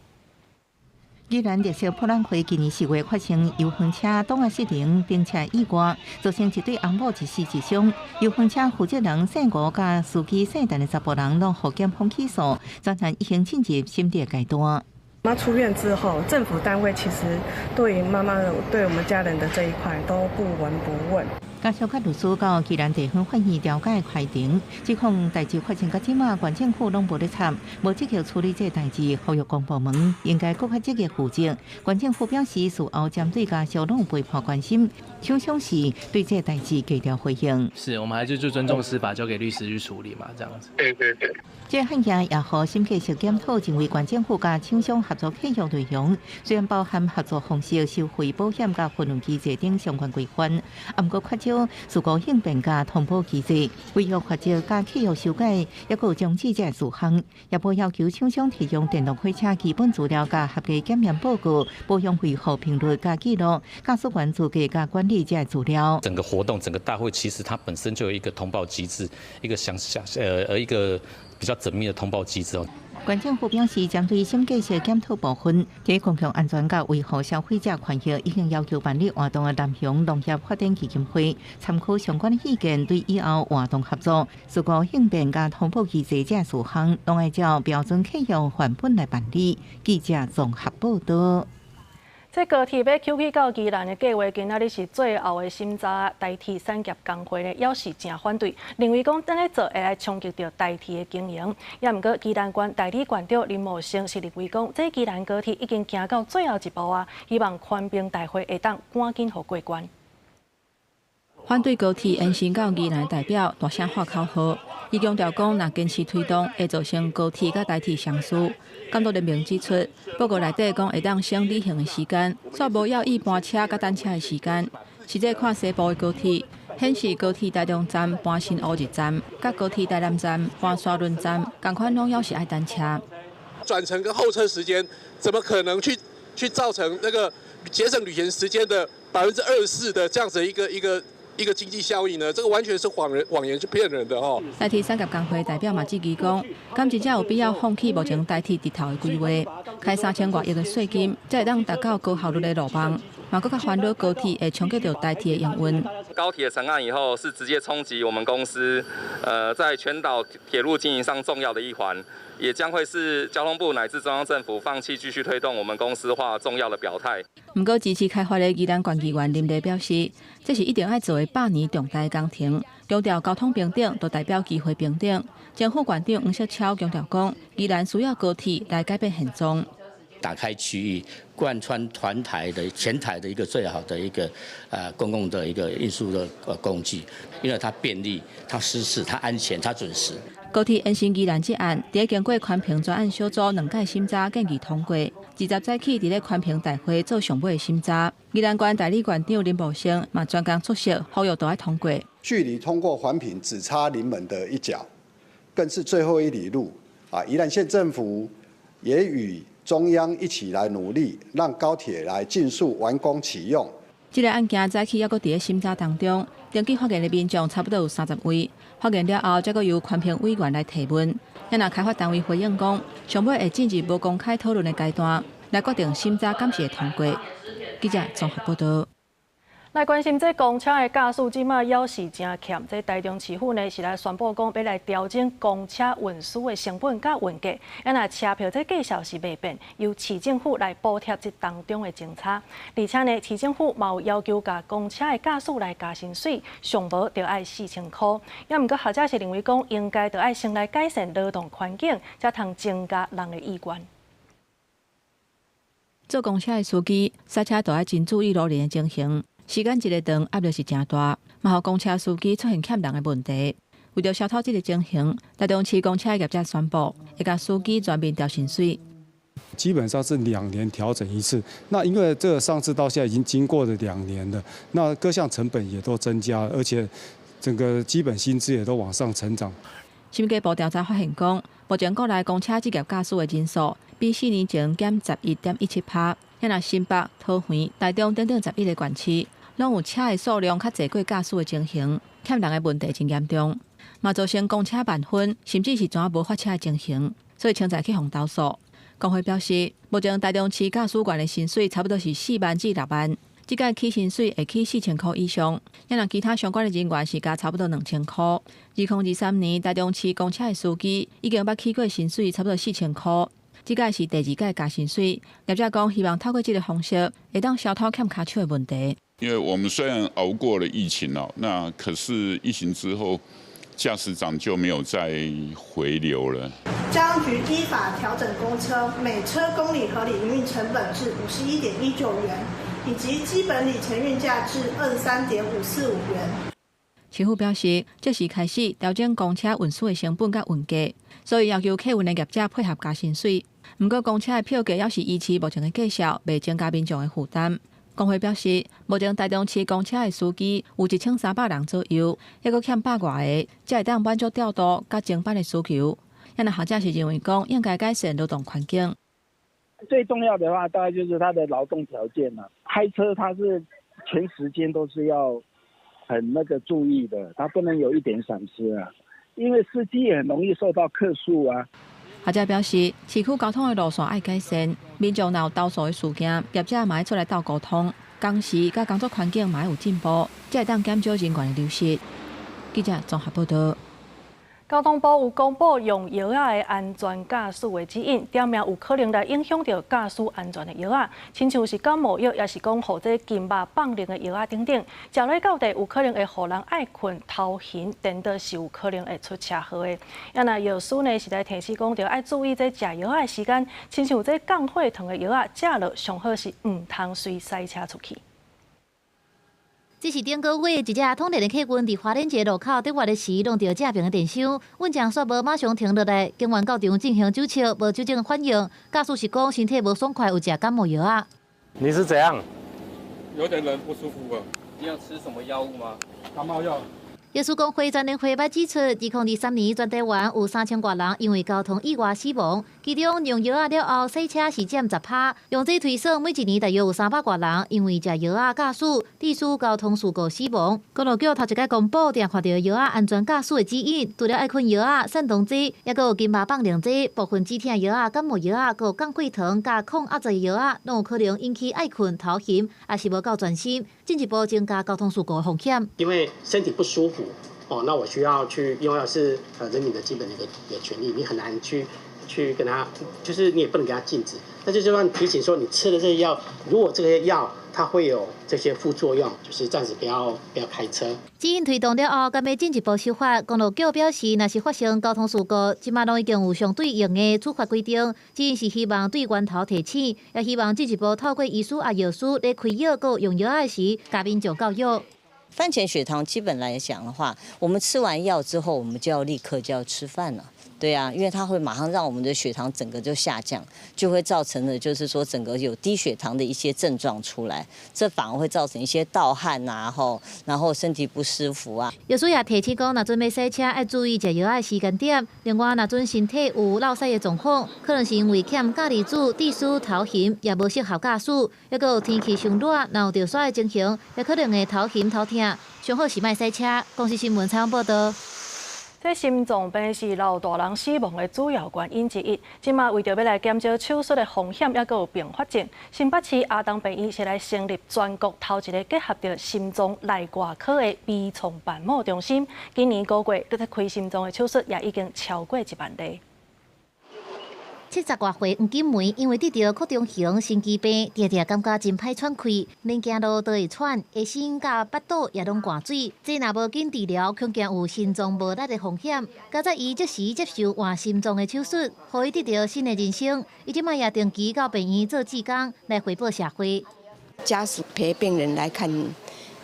宜蘭綠色博覽會今年4月發生遊園車擋仔失靈，並且意外，造成一對翁某一死一傷。遊園車負責人姓吳佮司機姓陳的查埔人攏予檢方起訴，全案已經進入審理階段。媽出院之後，政府單位其實對於媽媽、對我們家人的這一塊都不聞不問。家屬佮律師到宜蘭地方法院調解開庭，指控代誌發生到這馬，縣政府攏無咧插，無積極處理這代誌，呼籲公部門應該閣較積極負責。縣政府表示，事後針對家屬攏有陪伴關心，廠商是對這代誌低調回應。是我們還是就尊重司法，交給律師去處理嘛，這樣子。對對對。這案件也予審計署檢討，認為縣政府佮廠商合作契約內容雖然包含合作方式、收費、保險佮分潤機制等相關規範，毋過缺少事故應變佮通報機制，違約罰則佮契約修改，抑閣有終止這事項，也無要求廠商提供電動貨車基本資料佮合格檢驗報告、保養維護頻率佮記錄、駕駛員資格佮管理這資料。整個活動、整個大會，其實它本身就有一個通報機制，一個詳詳一個比較縝密的通報機制哦。縣政府表示，針對審計署檢討部分，佇公共安全佮維護消費者權益，已經要求辦理活動的南雄農業發展基金會參考相關的意見，對以後活動合作、事故應變佮通報機制這事項，攏愛照標準契約範本來辦理。記者綜合報導。這高鐵欲勼去到宜蘭的計畫，今仔日是最後的審查。台鐵產業工會呢，猶是誠反對，認為講按呢做會來衝擊著台鐵的經營。也毋過宜蘭縣代理縣長林茂生是認為講，這宜蘭高鐵已經行到最後一步啊，希望寬兵大會會當趕緊予過關。反對高鐵延伸到宜蘭的代表大聲喊口號，伊強調講，若堅持推動，會造成高鐵佮台鐵相輸。監督聯盟指出，報告內底講會當省旅行的時間，煞無要以班車佮等車的時間。實際看西部的高鐵，顯示高鐵台中站搬新烏日站，佮高鐵台南站搬沙崙站，仝款攏猶是愛等車。轉乘跟候車時間，怎麼可能去造成那個節省旅行時間的24%的這樣子一個經濟效益呢？這個完全是謊人謊言，是騙人的哦。台鐵產業工會代表嘛質疑講，敢真正有必要放棄目前台鐵直頭的規劃，開3000外億的稅金，才會當達到高效率的路網，嘛閣較煩惱高鐵會衝擊著台鐵的營運。高鐵成案以後，是直接衝擊我們公司，在全島鐵路經營上重要的一環，也將會是交通部乃至中央政府放棄繼續推動我們公司化重要的表態。毋過支持開發的宜蘭縣議員林麗表示，這是一定愛做的百年重大工程，強調交通平等就代表機會平等。前副縣長黃錫超強調講，宜蘭需要高鐵來改變現狀。打開區域，貫穿全台的全台的一個最好的一個公共的一個運輸的工具，因為它便利、它舒適、它安全、它準時。高鐵延伸宜蘭這案，佇經過環評專案小組兩屆審查建議通過，20早起佇咧環評大會做上尾的審查。宜蘭縣代理縣長林茂生嘛專工出席，呼籲都愛通過。距離通過環評只差臨門的一腳，更是最後一里路啊！宜蘭縣政府也與中央一起來努力，讓高鐵來盡速完工啟用。這個案件早起猶閣佇咧審查當中，登記發言的民眾差不多有30位，發言了後，才閣由環評委員來提問。若開發單位回應講，上尾會進入無公開討論的階段，來決定審查敢是會通過。記者綜合報道。來關心這公車的駕駛，這馬猶是誠欠。這台中市府呢是來宣布講，欲來調整公車運輸的成本佮運價。啊，若車票這價數是袂變，由市政府來補貼這當中的價差。而且呢，市政府嘛有要求共公車的駕駛來加薪水，上無著愛4000箍。也毋過學者是認為講，應該著愛先來改善勞動環境，才通增加人的意願。做公車的司機，駛車都愛真注意路面的情形。時間一个長，壓力是誠大，嘛予公車司機出現欠人的問題。為著消除這个情形，台中市公車業者宣布，會共司機全面調薪水。基本上是2年調整一次。那因為這個上次到現在已經經過了2年了，那各項成本也都增加，而且整個基本薪資也都往上成長。審計部調查發現講，目前國內公車職業駕駛的人數比4年前減11.17%。若新北、桃園、台中等等11个縣市，攏有車的數量較濟過駕駛的情形，欠人的問題真嚴重，嘛造成公車慢分，甚至是全無發車的情形，所以潛在去予投訴。工會表示，目前台中市駕駛員的薪水差不多是4萬至6萬，這屆起薪水會起4000箍以上。若其他相關的人員是加差不多2000箍。2023年台中市公車的司機已經捌起過薪水差不多4000箍。這屆是第二屆加薪水，業者講希望透過這个方式，會當消除欠跤手的問題。因為我們雖然熬過了疫情哦，那可是疫情之後，駕駛長就沒有再回流了。交通局依法調整公車每車公里合理營運成本至51.19元，以及基本里程運價至23.545元。市府表示，這時開始調整公車運輸的成本佮運價，所以要求客運的業者配合加薪水。毋過公車的票價猶是維持目前的價數，袂增加民眾的負擔。工會表示，目前台中市公車的司機有1300人左右，猶閣欠百外个，才會當滿足調度佮增班的需求。若學者是認為講，應該改善勞動環境。最重要的話，大概就是他的勞動條件啦。開車他是全時間都是要很那個注意的，他不能有一點閃失啊。因為司機也很容易受到客訴啊。學者表示，市區交通的路線愛改善，民眾若有投訴的事件，業者嘛愛出來鬥溝通，工時佮工作環境嘛愛有進步，才會當減少人員的流失。記者綜合報道。交通部有公布用藥仔的安全駕駛的指引，點名有可能來影響著駕駛安全的藥仔，親像是感冒藥，抑是講予這筋肉放靈的藥仔等等，食落到底有可能會予人愛睏、頭暈，顛倒是有可能會出車禍的。啊，若藥師呢是來提醒講，著愛注意這食藥仔的時間，親像這降血糖的藥仔，食落上好是毋通隨駛車出去。這是頂個月一隻統聯的客運佇花蓮一个路口轉彎的時，撞著正爿的電箱，運將煞無馬上停落來，警員到場進行酒測，無酒精反應。駕駛是講身體無爽快，有食感冒藥仔。你是怎樣？有點人不舒服啊。你有吃什麼藥物嗎？感冒藥。藥師公會全聯會捌指出，2023年全台灣有3000外人因為交通意外死亡，其中用藥仔了後駛車是佔10%。用這推算，每一年大約有300外人因為食藥仔駕駛，致使交通事故死亡。公路局頭一擺公布，定看著藥仔安全駕駛的指引，除了愛睏藥仔、散動劑，抑閣有筋肉放靈劑、部分止疼藥仔、感冒藥仔，閣有降血糖佮抗壓濟藥仔，攏有可能引起愛睏、頭暈，抑是無夠專心。進一步增加交通事故的風險。因為身體不舒服，哦，那我需要去用藥是人民的基本的一個權利，你很難去跟他，就是你也不能給他禁止。那就算提醒說，你吃的這些藥，如果這些藥它會有這些副作用，就是暫時不要開車。指引推動了後，敢欲進一步修法？公路局表示，若是發生交通事故，這馬攏已經有相對應的處罰規定。指引是希望對源頭提醒，也希望進一步透過醫師啊藥師咧開藥佮用藥仔時，共民眾教育。飯前血糖基本來講的話，我們吃完藥之後，我們就要立刻就要吃飯了。對啊，因為它會馬上讓我們的血糖整個就下降，就會造成的，就是說整個有低血糖的一些症狀出來，這反而會造成一些盜汗啊，吼，然後身體不舒服啊。藥師也提醒講，若準備駛車愛注意食藥仔的時間點。另外，若準身體有落屎的狀況，可能是因為欠鉀離子、致使頭暈，也無適合駕駛。抑閣有天氣傷熱，若有著痧的情形，也可能會頭暈頭疼。上好是莫駛車。公視新聞採訪報導。這心臟病是老大人死亡的主要原因之一。這馬為著欲來減少手術的風險，抑閣有併發症，新北市阿東病院是來成立全國頭一個結合著心臟內外科的微創瓣膜中心。今年五月，佇咧開心臟的手術也已經超過1萬例。70外歲黃金梅因為得著擴張型心肌病，定定感覺真歹喘氣，連行路都會喘，下身佮腹肚也攏掛水。這若無緊治療，恐驚有心臟無力的風險。佳哉伊這時接受換心臟的手術，予伊得著新的人生。伊這擺也定期到病院做志工，來回報社會。家屬陪病人來看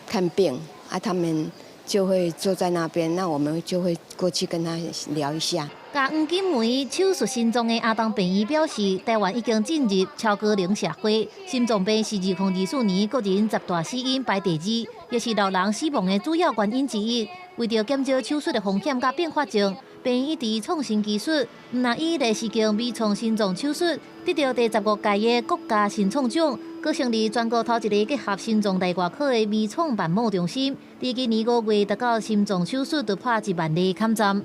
看病，啊，他們就會坐在那邊，那我們就會過去跟他聊一下。共黃金梅手術心臟的阿東病院表示，台灣已經進入超高齡社會，心臟病是2024年國人十大死因排第二，也是老人死亡的主要原因之一。為著減少手術的風險佮併發症，病院一直創新技術，毋但以內視鏡微創心臟手術得著第15屆的國家新創獎，閣成立全國頭一個結合心臟內外科的微創瓣膜中心。佇今年5月達到心臟手術突破1萬例坎站。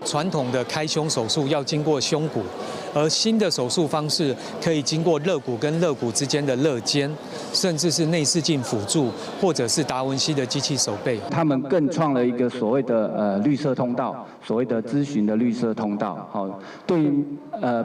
傳統的開胸手術要經過胸骨，而新的手術方式可以經過肋骨跟肋骨之間的肋間，甚至是內視鏡輔助，或者是達文西的機器手臂。他們更創了一個所謂的綠色通道，所謂的諮詢的綠色通道。好，對於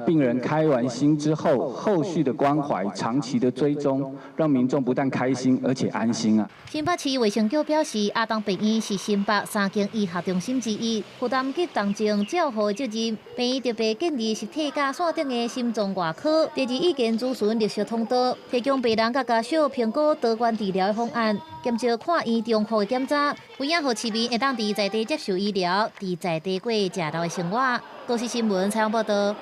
病人開完心之後，後續的關懷、長期的追蹤，讓民眾不但開心，而且安心啊。新北市衛生局表示，阿東病院是新北三間醫學中心之一，負擔起重症照護的責任。病院特別建立實體佮線頂的心臟外科，第二意見諮詢綠色通道，提供病人佮家屬評估多元治療的方案，減少看院重複的檢查，有影予市民會當佇在地接受醫療，佇在地過食老的生活。公視新聞採訪報導。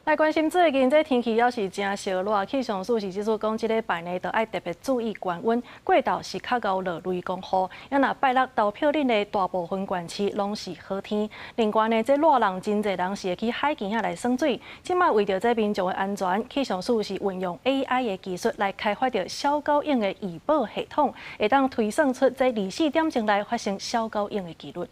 來關心最近這天氣猶是誠燒熱，氣象署是指出講，這禮拜呢，著愛特別注意降溫，過晝是較𠢕落雷公雨。啊若拜六投票日的大部分縣市攏是好天。另外呢，這熱人真濟人是會去海墘仔來耍水。這馬為著這民眾的安全，氣象署是運用 AI 的技術來開發著小狗湧的預報系統，會當推算出這24點鐘內發生小狗湧的機率。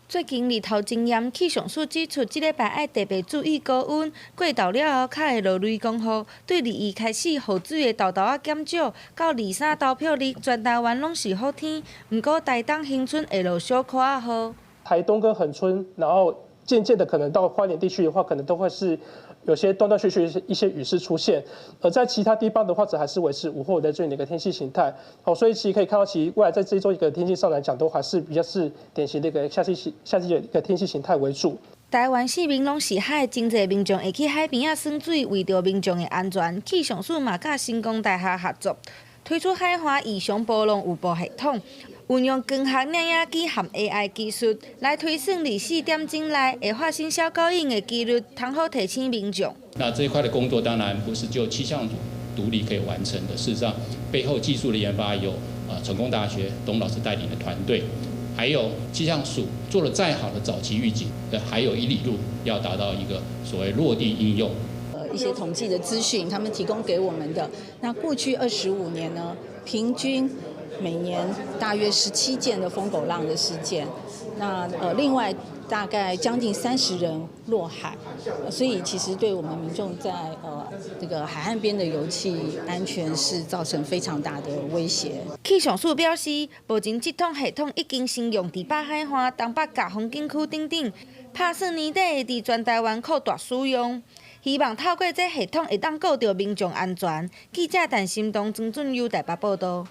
最近日頭真炎，氣象署指出，這禮拜愛特別注意高溫，過晝了後較會落雷公雨。對21開始，雨水的沓沓仔減少，到23投票日，全台灣攏是好天。毋過台東恆春會落小可仔雨。台東跟恆春，然後漸漸的可能到花蓮地區的話，可能都會是有些斷斷續續一些雨勢出現。而在其他地方的話，則還是維持午後的這樣一個天氣形態。好，所以其實可以看到，其實未來在這一週一個天氣上來講，都還是比較是典型的一個夏季的一個天氣形態為主。台灣四面攏是海，真濟民眾會去海邊仔耍水。為著民眾的安全，氣象署嘛佮成功大學合作，推出海岸異常波浪預報系統，運用光學攝影機和 AI 技術來推算24點鐘內會發生小狗湧的機率，通好提醒民眾。那這一塊的工作當然不是就氣象組獨立可以完成的，事實上背後技術的研發有成功大學董老師帶領的團隊，還有氣象署做了再好的早期預警，還有一里路要達到一個所謂落地應用。一些統計的資訊，他們提供給我們的。那過去25年呢，平均每年大約17件的瘋狗浪的事件。那另外大概將近30人落海，所以其實對我們民眾在這個海岸邊的遊憩安全是造成非常大的威脅。氣象署表示，目前這套系統已經先用佇北海岸、東北角風景區等等，拍算年底會佇全台灣擴大使用，希望透過這系統會當顧著民眾安全。記者陳心東、曾俊優台北報導。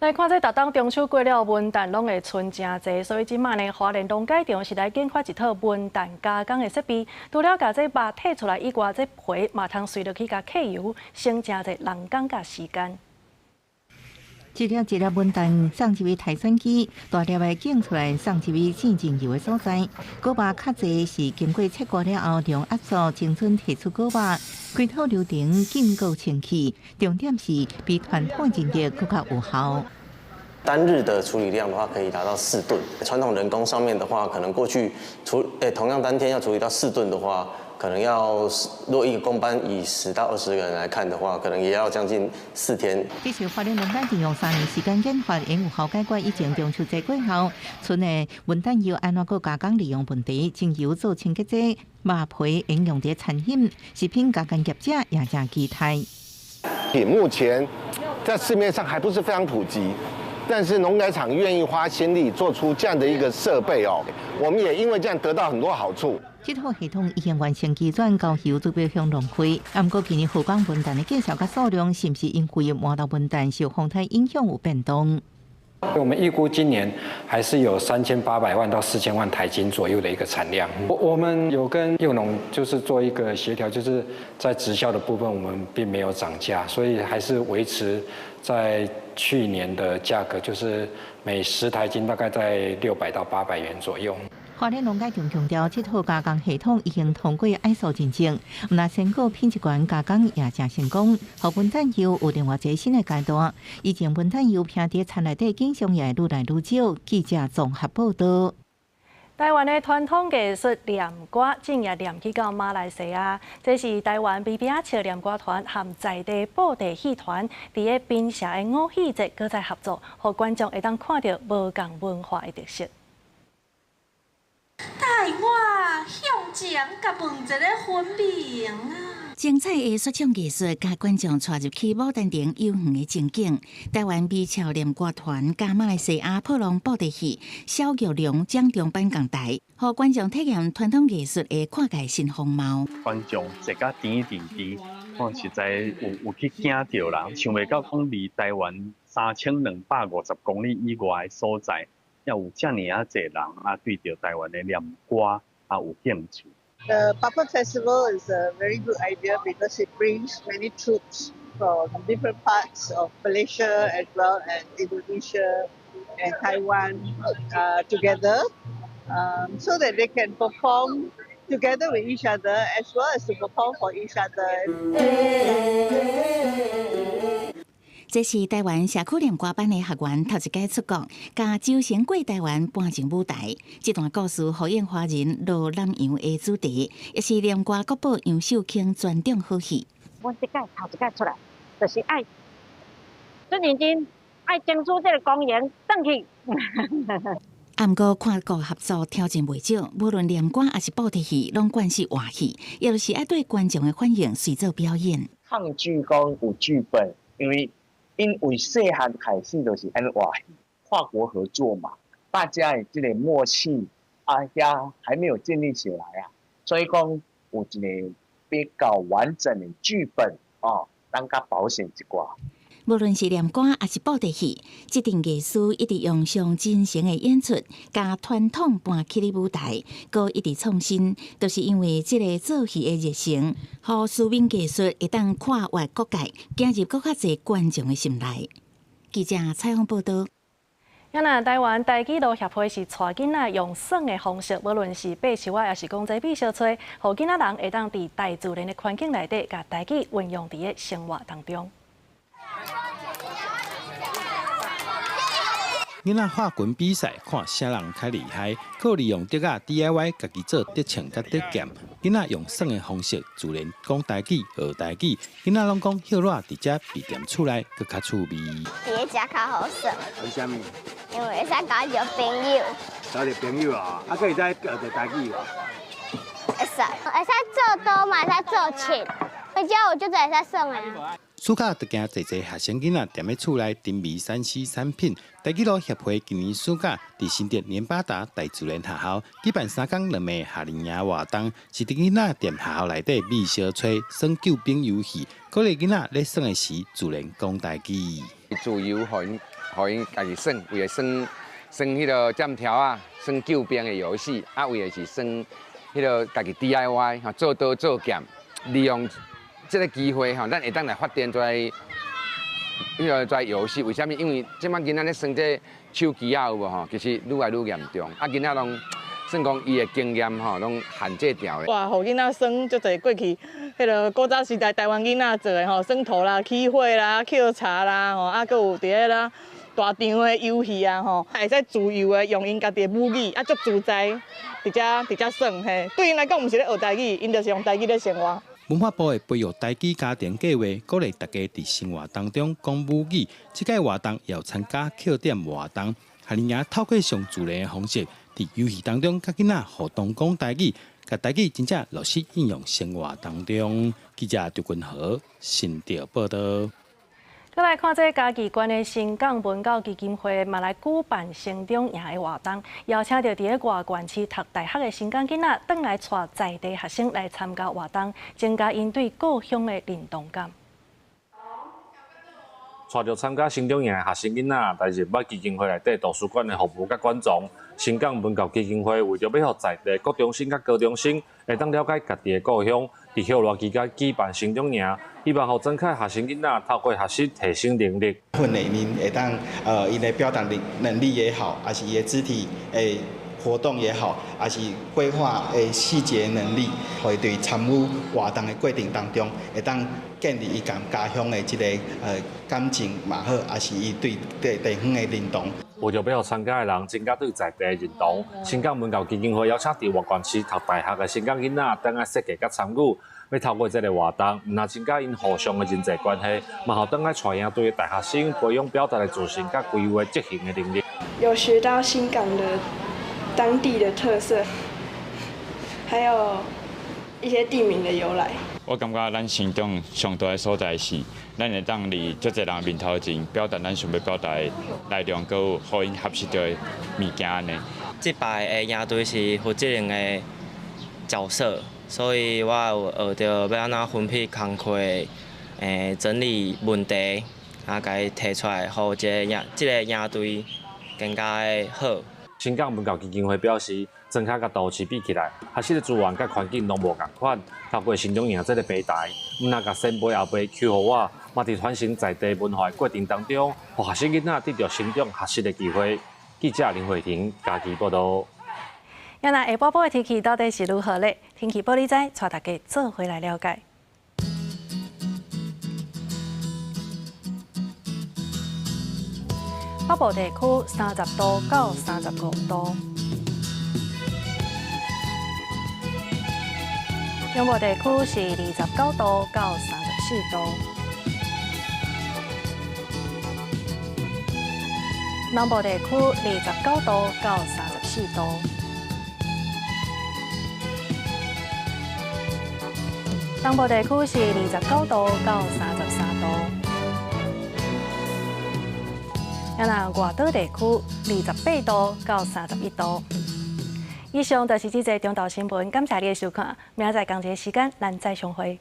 來看這逐冬中秋過了，文旦攏會賰誠濟，所以這馬呢，花蓮農改場是來研發一套文旦加工的設備，除了共這肉剔出來以外，這皮嘛通隨落去共揢油，省誠濟人工佮時間。一粒一粒文旦送入去篩選機，大粒的揀出來送入去製精油的所在。果肉較濟是經過切割了後，用壓縮精準提出果肉，規套流程經過清氣，重點是比傳統人力閣較有效。單日的處理量的話，可以達到4噸。傳統人工上面的話，可能過去同樣當天要處理到4噸的話，可能要若一個工班以10到20個人來看的話，可能也要將近4天。這是花蓮農改場用3年時間研發，會有效解決以前中秋節過後，賰的文旦油按怎閣加工利用問題，精油做清潔劑，肉皮應用佇餐飲食品加工業者也誠期待。目前在市面上還不是非常普及。但是農改場願意花心力做出這樣的一個設備哦，我們也因為這樣得到很多好處。這套系統已經完成機轉，交由準備向農會。啊，毋過今年福岡文旦的價數佮數量，是毋是因為滿樓文旦受風颱影響有變動？我們預估今年還是有3800萬到4000萬台斤左右的一個產量。我們有跟柚農就是做一個協調，就是在直銷的部分，我們並沒有漲價，所以還是維持在去年的價格，就是每10台斤大概在600到800元左右。花蓮農改場強調，這套加工系統已經通過 ISO 認證，毋但鮮果品質懸加工也誠成功。予文旦油有另外一個新的階段，以前文旦油徛佇田內底景象也會愈來愈少。記者綜合報導。台灣的傳統藝術念歌，正也念去到馬來西亞。這是台灣微微仔笑念歌團和在地布袋戲團佇咧檳城的五戲節閣再合作，予觀眾會當看著無仝文化的特色。帶我向前，共問一个分明啊！精彩的說唱藝術，共觀眾帶入去牡丹亭遊園的情景。台灣微笑念歌團佮馬來西亞破浪布袋戲小玉龍掌中版仝台，予觀眾體驗傳統藝術的跨界新風貌。觀眾坐甲甜甜甜，我實在有去驚著啦，想袂到講離台灣3250公里以外的所在，猶有遮爾仔濟人啊，對著台灣的念歌啊有興趣。 The Puppet Festival is a very good idea because it brings many troupes from different parts of Malaysia as well as Indonesia and Taiwan together so that they can perform together with each other as well as to perform for each other. 這是台灣社區念歌班的學員頭一擺出國，共周成過台灣搬上舞台。這段故事呼應華人落南洋的主題，也是念歌國寶楊秀卿傳統好戲。阮這擺頭一擺出來，就是愛孫認真，愛爭取這個光榮，轉去。啊，毋過跨國合作挑戰袂少，無論念歌抑是布袋戲，攏慣是活戲，也就是愛對觀眾的反應隨做表演。抗拒講有劇本，因為細漢開始就是按呢活戲，跨國合作嘛，大家的這個默契啊，遐還沒有建立起來啊，所以講有一個比較完整的劇本哦，咱較保險一寡。無論是念歌抑是布袋戲，這陣藝師一直用上真誠的演出，共傳統搬起佇舞台，閣一直創新，就是因為這个做戲的熱誠，予書面藝術會當跨越國界，進入閣較濟觀眾的心內。記者採訪報導。啊若台灣台語路協會是帶囡仔用耍的方式，無論是爬樹仔，抑是講這比相揣，予囡仔人會當佇大自然的環境內底，共台語運用佇咧生活當中。囡仔畫滾比賽，看啥人較厲害。閣利用竹仔 DIY 家己做竹槍佮竹劍。囡仔用耍的方式，自然講台語、學台語。囡仔攏講歇熱佇遮避踮厝內，閣較趣味。佇咧遮較好耍。為啥物？因為會使交著朋友。交著朋友啊！啊，閣會使學著台語無？會使，會使做刀嘛，會使做槍。而且我就會使耍的。暑假就驚濟濟學生囡仔踮咧厝內沉迷3C 產品。台語路協會今年暑假佇新竹連巴達大自然學校舉辦3工2暝夏令營活動，是佇囡仔踮學校內底覓相揣耍救兵遊戲，鼓勵囡仔咧耍的時自然講台語。自由，予𪜶家己耍，為了耍耍彼个劍條仔，耍救兵的遊戲，啊，為的是耍彼个家己 DIY 吼，做刀做劍，利用這个機會吼，咱會當來發展出來彼个這遊戲。為啥物？因為這擺囡仔咧耍這手機仔有無吼？其實愈來愈嚴重，啊，囡仔攏算講伊的經驗吼，攏限制掉的。哇，予囡仔耍足濟過去，彼个古早時代台灣囡仔做的吼，耍塗啦、起火啦、抾柴啦，吼，啊，閣有佇咧啦大場的遊戲啊，吼，會使自由的用𪜶家己的母語，啊，足自在，佇遮佇遮耍嘿。對𪜶來講，毋是咧學台語，𪜶就是用台語咧生活。文化部的培育台語家庭計劃，鼓勵大家佇生活當中講母語。這屆活動也有參加抾點活動，夏令營透過上自然的方式，佇遊戲當中佮囡仔互動講台語，共台語真正落實應用生活當中。記者張君和新竹報導。閣來看這嘉義縣的新港文教基金會嘛來舉辦成長營的活動，邀請著佇咧外縣市讀大學的新港囡仔，轉來帶在地學生來參加活動，增加𪜶對故鄉的認同感。帶著參加成長營的學生囡仔，來入捌基金會內底圖書館的服務佮館藏。新港文教基金會為著欲予在地國中生佮高中生會當了解家己的故鄉，佇歇熱期間舉辦成長營，希望予莊開學生囡仔透過學習提升能力。訓練𪜶會當，𪜶的表達能力也好，抑是伊的肢體的活動也好，抑是規劃的細節能力，會對參與活動的過程當中，會當建立伊佮家鄉的這个感情嘛好，抑是伊對地方的認同。為著欲予參加的人增加對在地的認同，新港文教基金會邀請佇外縣市讀大學的新港囡仔，轉來設計佮參與，欲透過這个活動，毋但增加𪜶互相的人際關係，嘛予轉來帶領隊的大學生培養表達的自信佮規劃執行的能力。有學到新港的當地的特色，還有一些地名的由來。我感覺咱成長上大的所在是，咱會當佇足濟人面頭前表達咱想欲表達的內容，閣有予𪜶學習著的物件按呢。這擺的營隊是負責任的角色，所以我有學著欲按怎分配工課，整理問題，啊，共伊提出來，予這个營隊更加的好。新港文教基金會表示，莊跤佮都市比起來，學習的資源佮環境攏無仝款。透過成長營這个平台，毋但共先輩後輩抾予我，嘛佇傳承在地文化的過程當中，予學生囡仔得著成長學習的機會。記者林慧婷嘉義報導。啊那下晡晡的天氣到底是如何咧？天氣報你知，帶大家做伙來了解。北部地區30度到35度，中部地區是29度到34度，南部地區29度到34度，東部地區是29度到33度。啊那外島地區28度到31度。以上就是這節中晝新聞，感謝你的收看，明仔載仝一个時間，咱再相會。